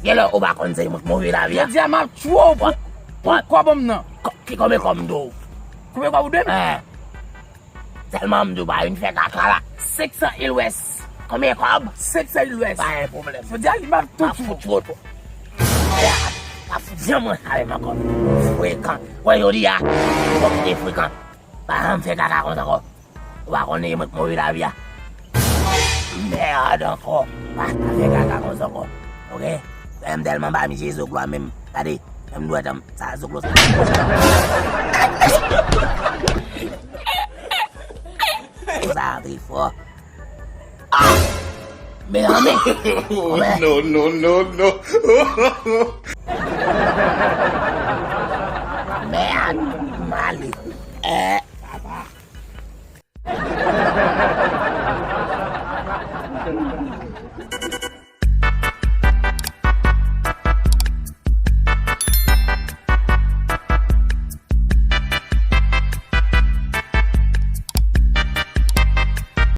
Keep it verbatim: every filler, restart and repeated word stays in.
Genlè ou pa konn se mwen k move lavi a. Jodi a m ap tchwe w pou, pou kòb m nan. Ki konbyen kòb m dwe w? Konbyen kòb ou dwe m? Tèlman m di w pa vin fè kaka la. Senk san ilwès. Konbyen kòb? Senk san ilwès. Pa gen pwoblèm. Jodi a li m ap tou tchwe w. M ap fout janm ranse avè m ankò. Frekan. Wè jodi a, fòk ou te frekan. Pa janm fè kaka konsa ankò. Ou pa konnen mwen k move lavi a. Mèd ankò. Pa fè kaka konsa ankò. Oke? Frè m tèlman pa misye zoglo a menm. Gade, menm dwèt an m. Sa zoglo sa. Sa antre fò. Ah! Mezanmi! Oh, no, no, no, no. Mèd! M ale. Eh,